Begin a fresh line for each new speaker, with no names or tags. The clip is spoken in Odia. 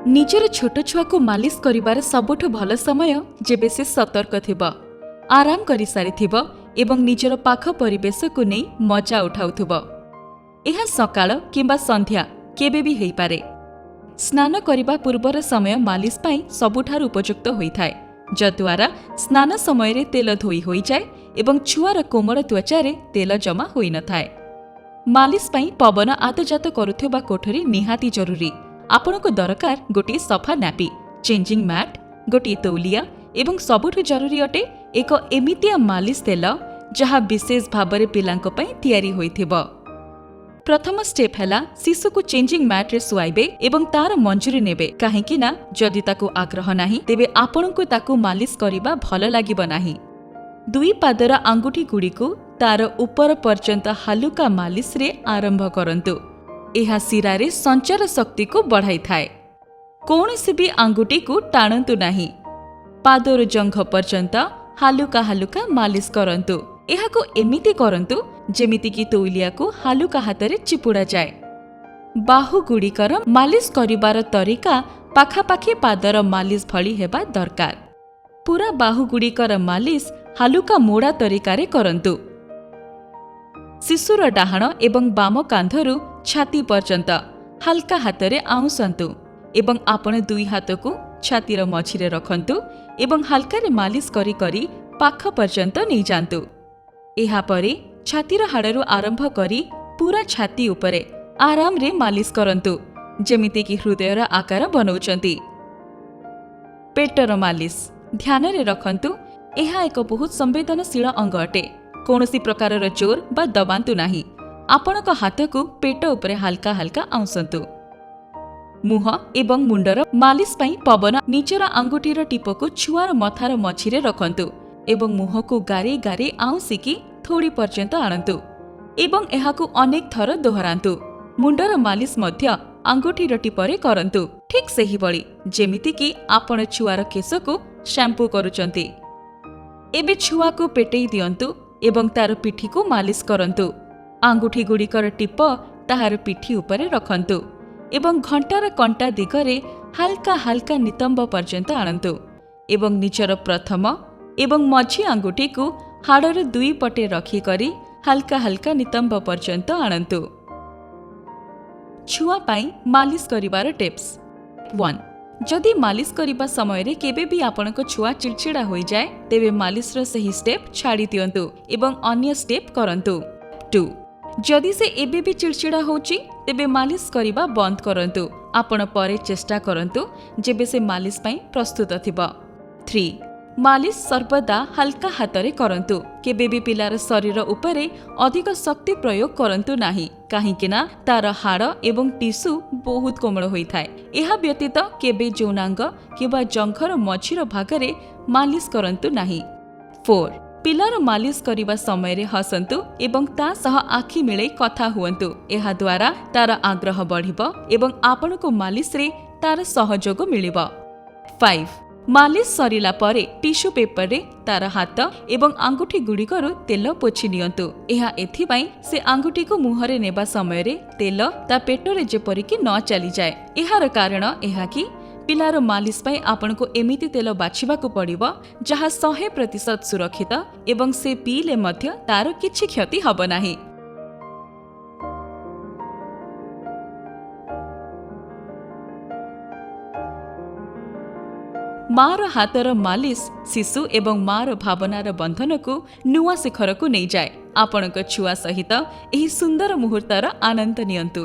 ନିଜର ଛୋଟ ଛୁଆକୁ ମାଲିସ କରିବାର ସବୁଠୁ ଭଲ ସମୟ ଯେବେ ସେ ସତର୍କ ଥିବ, ଆରାମ କରିସାରିଥିବ ଏବଂ ନିଜର ପାଖ ପରିବେଶକୁ ନେଇ ମଜା ଉଠାଉଥିବ। ଏହା ସକାଳ କିମ୍ବା ସନ୍ଧ୍ୟା କେବେ ବି ହେଇପାରେ। ସ୍ନାନ କରିବା ପୂର୍ବର ସମୟ ମାଲିସ ପାଇଁ ସବୁଠାରୁ ଉପଯୁକ୍ତ ହୋଇଥାଏ, ଯଦ୍ୱାରା ସ୍ନାନ ସମୟରେ ତେଲ ଧୋଇ ହୋଇଯାଏ ଏବଂ ଛୁଆର କୋମଳ ତ୍ୱଚାରେ ତେଲ ଜମା ହୋଇନଥାଏ। ମାଲିସ ପାଇଁ ପବନ ଆତଯାତ କରୁଥିବା କୋଠରୀ ନିହାତି ଜରୁରୀ। ଆପଣଙ୍କୁ ଦରକାର ଗୋଟିଏ ସଫା ନାପି, ଚେଞ୍ଜିଂ ମ୍ୟାଟ୍, ଗୋଟିଏ ତଉଲିଆ ଏବଂ ସବୁଠୁ ଜରୁରୀ ଅଟେ ଏକ ଏମିତିଆ ମାଲିସ ତେଲ, ଯାହା ବିଶେଷ ଭାବରେ ପିଲାଙ୍କ ପାଇଁ ତିଆରି ହୋଇଥିବ। ପ୍ରଥମ ଷ୍ଟେପ୍ ହେଲା, ଶିଶୁକୁ ଚେଞ୍ଜିଂ ମ୍ୟାଟ୍ରେ ଶୁଆଇବେ ଏବଂ ତାର ମଞ୍ଜୁରୀ ନେବେ, କାହିଁକି ନା ଯଦି ତାକୁ ଆଗ୍ରହ ନାହିଁ, ତେବେ ଆପଣଙ୍କୁ ତାକୁ ମାଲିସ କରିବା ଭଲ ଲାଗିବ ନାହିଁ। ଦୁଇ ପାଦର ଆଙ୍ଗୁଠିଗୁଡ଼ିକୁ ତାର ଉପର ପର୍ଯ୍ୟନ୍ତ ହାଲୁକା ମାଲିସରେ ଆରମ୍ଭ କରନ୍ତୁ। ଏହା ଶିରାରେ ସଞ୍ଚାର ଶକ୍ତିକୁ ବଢ଼ାଇଥାଏ। କୌଣସି ବି ଆଙ୍ଗୁଠିକୁ ଟାଣନ୍ତୁ ନାହିଁ। ପାଦରୁ ଜଙ୍ଘ ପର୍ଯ୍ୟନ୍ତ ହାଲୁକା ହାଲୁକା ମାଲିସ କରନ୍ତୁ। ଏହାକୁ ଏମିତି କରନ୍ତୁ, ଯେମିତିକି ତଉଲିଆକୁ ହାଲୁକା ହାତରେ ଚିପୁଡ଼ା ଯାଏ। ବାହୁଗୁଡ଼ିକର ମାଲିସ କରିବାର ତରିକା ପାଖାପାଖି ପାଦର ମାଲିସ ଭଳି ହେବା ଦରକାର। ପୁରା ବାହୁଗୁଡ଼ିକର ମାଲିସ ହାଲୁକା ମୋଡ଼ା ତରିକାରେ କରନ୍ତୁ। ଶିଶୁର ଡାହାଣ ଏବଂ ବାମ କାନ୍ଧରୁ ଛାତି ପର୍ଯ୍ୟନ୍ତ ହାଲକା ହାତରେ ଆଉଁସନ୍ତୁ ଏବଂ ଆପଣ ଦୁଇ ହାତକୁ ଛାତିର ମଝିରେ ରଖନ୍ତୁ ଏବଂ ହାଲକାରେ ମାଲିସ କରି କରି ପାଖ ପର୍ଯ୍ୟନ୍ତ ନେଇଯାଆନ୍ତୁ। ଏହାପରେ ଛାତିର ହାଡ଼ରୁ ଆରମ୍ଭ କରି ପୁରା ଛାତି ଉପରେ ଆରାମରେ ମାଲିସ କରନ୍ତୁ, ଯେମିତିକି ହୃଦୟର ଆକାର ବନଉଛନ୍ତି। ପେଟର ମାଲିସ ଧ୍ୟାନରେ ରଖନ୍ତୁ, ଏହା ଏକ ବହୁତ ସମ୍ବେଦନଶୀଳ ଅଙ୍ଗ ଅଟେ। କୌଣସି ପ୍ରକାରର ଜୋର ବା ଦବାନ୍ତୁ ନାହିଁ। ଆପଣଙ୍କ ହାତକୁ ପେଟ ଉପରେ ହାଲକା ହାଲକା ଆଉଁସନ୍ତୁ। ମୁହଁ ଏବଂ ମୁଣ୍ଡର ମାଲିସ ପାଇଁ ପବନ ନିଜର ଆଙ୍ଗୁଠିର ଟିପକୁ ଛୁଆର ମଥାର ମଝିରେ ରଖନ୍ତୁ ଏବଂ ମୁହଁକୁ ଗାରେଇ ଗାରେଇ ଆଉଁସିକି ଥୋଡ଼ି ପର୍ଯ୍ୟନ୍ତ ଆଣନ୍ତୁ ଏବଂ ଏହାକୁ ଅନେକ ଥର ଦୋହରାନ୍ତୁ। ମୁଣ୍ଡର ମାଲିସ ମଧ୍ୟ ଆଙ୍ଗୁଠିର ଟିପରେ କରନ୍ତୁ, ଠିକ୍ ସେହିଭଳି ଯେମିତିକି ଆପଣ ଛୁଆର କେଶକୁ ଶ୍ୟାମ୍ପୁ କରୁଛନ୍ତି। ଏବେ ଛୁଆକୁ ପେଟେଇ ଦିଅନ୍ତୁ ଏବଂ ତାର ପିଠିକୁ ମାଲିସ କରନ୍ତୁ। ଆଙ୍ଗୁଠିଗୁଡ଼ିକର ଟିପ ତାହାର ପିଠି ଉପରେ ରଖନ୍ତୁ ଏବଂ ଘଣ୍ଟାର କଣ୍ଟା ଦିଗରେ ହାଲକା ହାଲକା ନିତମ୍ବ ପର୍ଯ୍ୟନ୍ତ ଆଣନ୍ତୁ ଏବଂ ନିଜର ପ୍ରଥମ ଏବଂ ମଝି ଆଙ୍ଗୁଠିକୁ ହାଡ଼ର ଦୁଇ ପଟେ ରଖିକରି ହାଲକା ହାଲକା ନିତମ୍ବ ପର୍ଯ୍ୟନ୍ତ ଆଣନ୍ତୁ। ଛୁଆ ପାଇଁ ମାଲିସ କରିବାର ଟିପ୍ସ। 1, ଯଦି ମାଲିସ କରିବା ସମୟରେ କେବେ ବି ଆପଣଙ୍କ ଛୁଆ ଚିଡ଼ଚିଡ଼ା ହୋଇଯାଏ, ତେବେ ମାଲିସର ସେହି ଷ୍ଟେପ୍ ଛାଡ଼ି ଦିଅନ୍ତୁ ଏବଂ ଅନ୍ୟ ଷ୍ଟେପ୍ କରନ୍ତୁ। 2, ଯଦି ସେ ଏବେ ବି ଚିଡ଼ଚିଡ଼ା ହେଉଛି, ତେବେ ମାଲିସ କରିବା ବନ୍ଦ କରନ୍ତୁ। ଆପଣ ପରେ ଚେଷ୍ଟା କରନ୍ତୁ, ଯେବେ ସେ ମାଲିସ ପାଇଁ ପ୍ରସ୍ତୁତ ଥିବ। 3, ମାଲିସ ସର୍ବଦା ହାଲକା ହାତରେ କରନ୍ତୁ। କେବେ ବି ପିଲାର ଶରୀର ଉପରେ ଅଧିକ ଶକ୍ତି ପ୍ରୟୋଗ କରନ୍ତୁ ନାହିଁ, କାହିଁକି ନା ତାର ହାଡ଼ ଏବଂ ଟିସୁ ବହୁତ କୋମଳ ହୋଇଥାଏ। ଏହା ବ୍ୟତୀତ କେବେ ଯୌନାଙ୍ଗ କିମ୍ବା ଜଙ୍ଘର ମଝିର ଭାଗରେ ମାଲିସ କରନ୍ତୁ ନାହିଁ। 4, ପିଲାର ମାଲିସ କରିବା ସମୟରେ ହସନ୍ତୁ ଏବଂ ତା ସହ ଆଖି ମିଳେଇ କଥା ହୁଅନ୍ତୁ। ଏହାଦ୍ୱାରା ତାର ଆଗ୍ରହ ବଢ଼ିବ ଏବଂ ଆପଣଙ୍କୁ ମାଲିସରେ ତାର ସହଯୋଗ ମିଳିବ। 5, ମାଲିସ ସରିଲା ପରେ ଟିସ୍ୟୁ ପେପରରେ ତାର ହାତ ଏବଂ ଆଙ୍ଗୁଠି ଗୁଡ଼ିକରୁ ତେଲ ପୋଛି ନିଅନ୍ତୁ। ଏହା ଏଥିପାଇଁ ସେ ଆଙ୍ଗୁଠିକୁ ମୁହଁରେ ନେବା ସମୟରେ ତେଲ ତା ପେଟରେ ଯେପରିକି ନ ଚାଲିଯାଏ। ଏହାର କାରଣ ଏହା କି ପିଲାର ମାଲିସ ପାଇଁ ଆପଣଙ୍କୁ ଏମିତି ତେଲ ବାଛିବାକୁ ପଡ଼ିବ, ଯାହା 100% ସୁରକ୍ଷିତ ଏବଂ ସେ ପିଇଲେ ମଧ୍ୟ ତାର କିଛି କ୍ଷତି ହେବ ନାହିଁ। ମାର ହାତର ମାଲିସ ଶିଶୁ ଏବଂ ମାର ଭାବନାର ବନ୍ଧନକୁ ନୂଆ ଶିଖରକୁ ନେଇଯାଏ। ଆପଣଙ୍କ ଛୁଆ ସହିତ ଏହି ସୁନ୍ଦର ମୁହୂର୍ତ୍ତର ଆନନ୍ଦ ନିଅନ୍ତୁ।